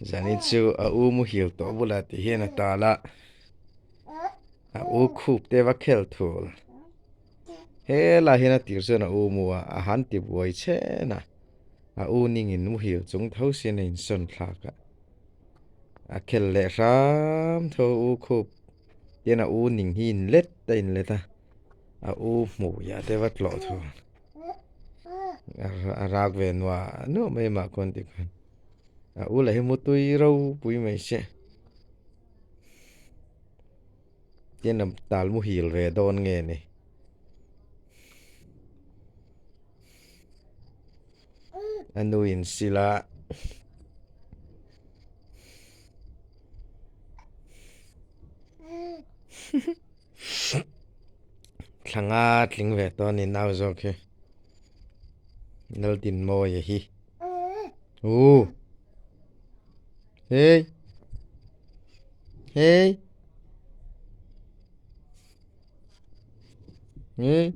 Zanin chu a u muhil tawh bulah ti hian a tal a, a u khup te va khel thul. Helai hian a tir chuan a u mu a, a han ti buai chhen a, a u ningin muhil chung tho sin a insawn thlak a, a khel leh hram tho u khup tian a u ning hi inlet a inlet a, a u hmuiah te va tlawh thul. A rak ve nuah nuah mai mah khawn ti khan. A u lah hi mutui ropui mai se. Tin a tal muhil ve dawn nge ni. A nu in sil a. Thla nga tling ve tawh a ni nau zawk hi. Laldinmawia hi. Ooh. Hey. Hey. Hey.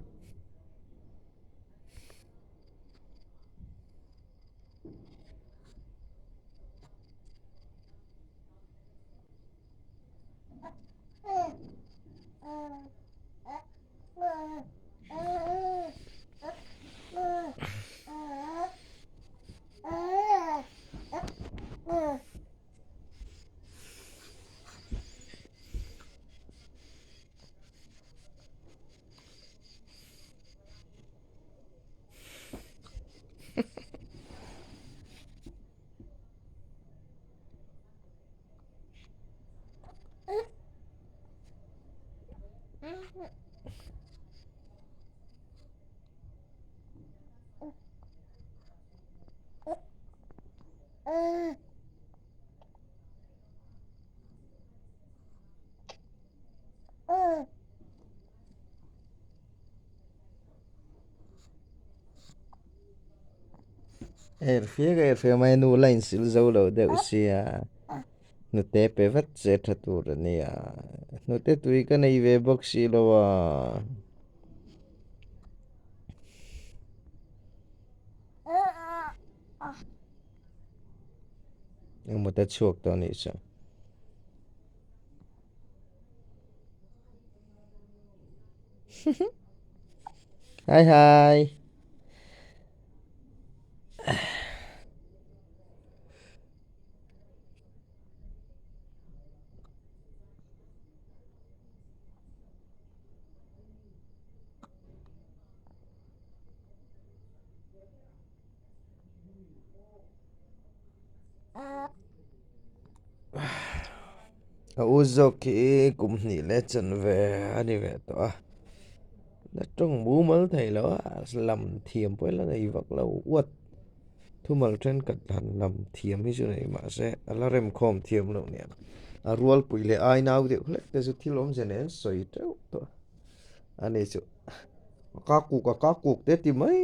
Erfia ka erfia mai nu la insil zo lo deuh sia hnute pe vat che tha tur a nia hnute tui ka nei ve bawk si lo a. Engmaw te chhuak tawh a nih chu. Hi hi. A u zawk hi kum hnih leh chanve a ni ve tawh a la tawng mumal thei lo a lam thiam pawh hi la nei vak lo uat thumal thenkhat han lam thiam hi chu nei mahse a la remkhawm thiam loh nia a rualpui leh ai nau deuh hlek te chu thil awmze nen sawi teuh tawh a ni chu. A ka kuk a ka kuk te ti mai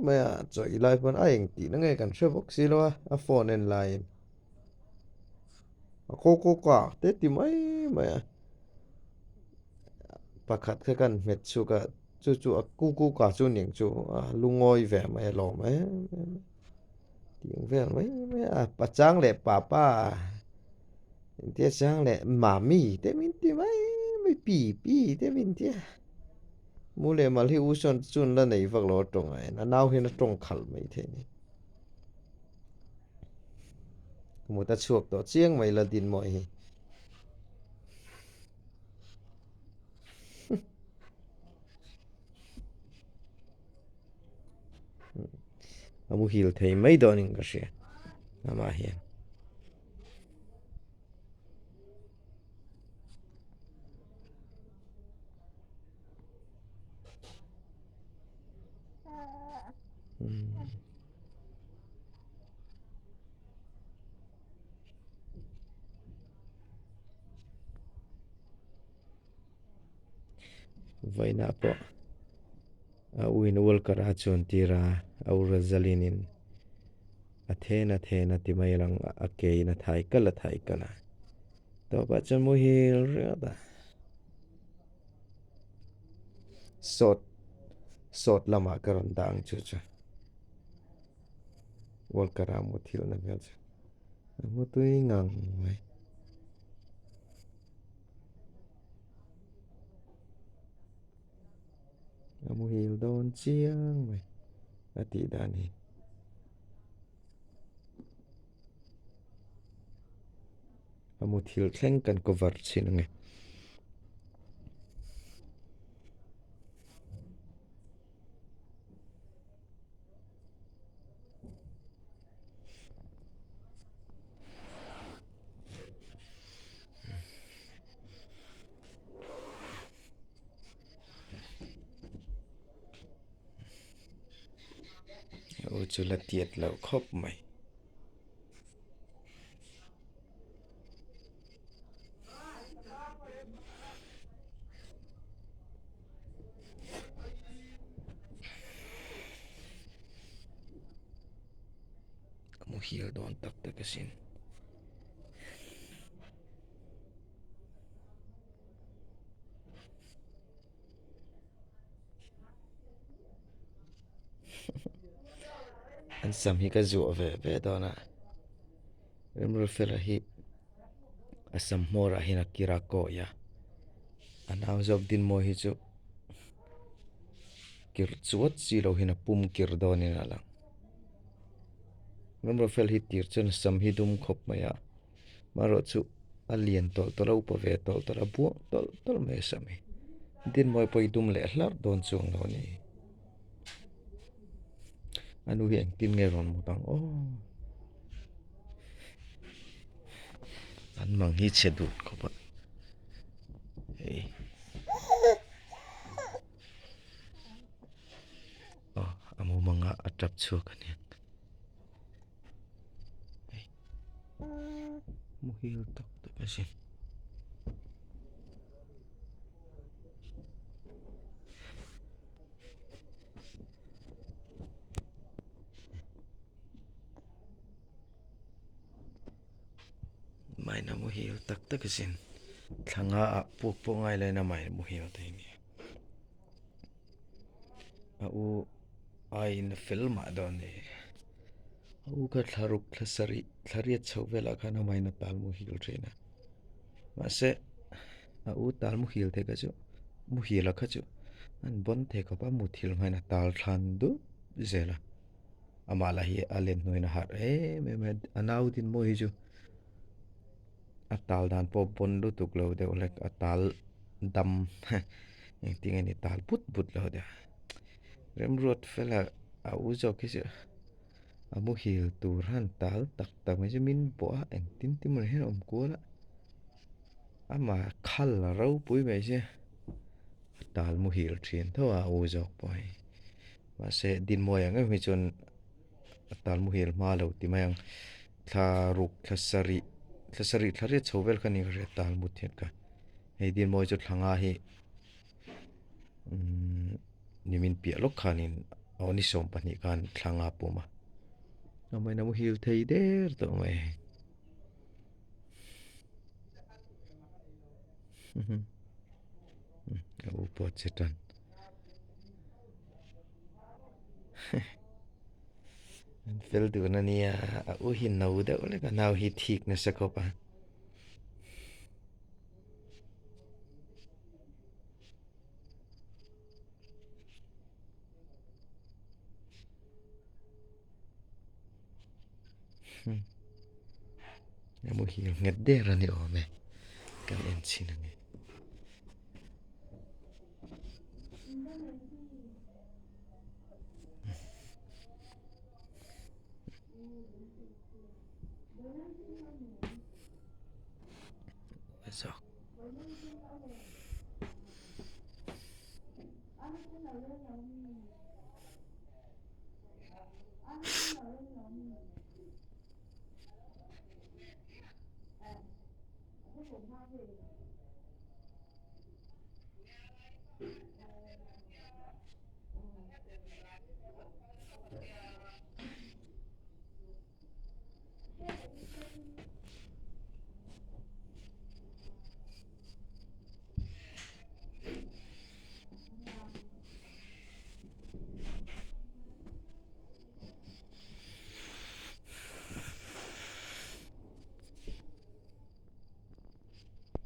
mai a chawi lai pawn a eng tih na nge kan hre bawk si lo a a phone en laiin a ko ko ka te ti mai mai a pakhat kha kan hmet chhuk a chu chu a ku ku ka chu ning chu a lungawi ve mai a lawm em em a tiang vel mai mai a pachang leh papa engtia chang leh mami te min ti mai mai pi pi te min ti a. Mu leh mal hi u sawn chun la nei vak lo a tawng a en a nau hian a tawng khalh mai thei a ni. Mut a chhuak tawh chiang mai la din mawi hi. A muhil thei mai dawnin ka hria amah hian. Vawiinah pawh a uin worker a chuan tir a a u Rosaline in a then a then a ti mai lang a ke in a thai kal a thai kal a tawpah chuan muhil ringawt a sawt sawt lamah ka rawn dah ang chu chu worker a muthilhna hmel chu. A mu tui ngang mai. A muhil dawn chiang mai a tih dan hi. A muthilh thleng kan cover chhin ange. U chu la tiat loh khawp mai. Ka muhil dawn tak tak asin. An sam hi ka zuah ve ve dawn a Remrufela hi a sam hmawrah hian a kir a kawi a a nau zawk Dinmawi hi chu kir chuat chi lo hian a pum kir dawnin a lang Remrufela hi tir chuan a sam hi dum khawp mai a. Marawh chu a lian tawlh tawlh a upa ve tawlh tawlh a buang tawlh tawlh mai a sam hi. Dinmawi pawh i dum leh hlarh dawn chuang lo a ni. A nu hi engtin nge rawn mut ang aw. An mang hi chhe dut khawp a. Hei. Aw a mumanga a tap chhuak a nia. Muhil tak tak a sin. Maina muhil tak tak a sin. Thla nga ah puk pawh ngai lo in a maina muhil thei a ni. A u aiin a fel mah dawn a ni. A u kha thla ruk thla sarih thla riat chhoh velah khan amahin a tal muhil thin a. Mahse a u tal muhil thei kha chu muhil a kha chu an bawn thei khawp a muthilh hmain a tal thlan dup zel a. Amah lah hi a len hnuaiin a harh em em a a nau dinmawi hi chu a tal dan pawh bawn lutuk lo deuh hlek a tal dam engtin nge ni tal but but lo deuh remruat fela a u zawk hi chu a muhil tur han tal tak tak mai chu min bawh a engtin tin emaw hian a awm kual a amah khal a ropui mai sia a tal muhil thin tho a a u zawk pawh hi mahse dinmawi ang em hi chuan a tal muhil hma lo ti mai ang. Thla ruk thla sarih thla sarih thla riat chho vel kha ni ka hria tal mut hian ka hei Dinmawi chu thla nga hi umm nimin piah lawk khanin aw ni 12 khan thla nga pawm a amahin a muhil thei der tawh mai a u pawh che tan. An fel dun a nia a u hi no deuh lek a nau hi thik nasa khawp a. A muhil nghet der a ni awm e kan en chhin ang e. Zawk.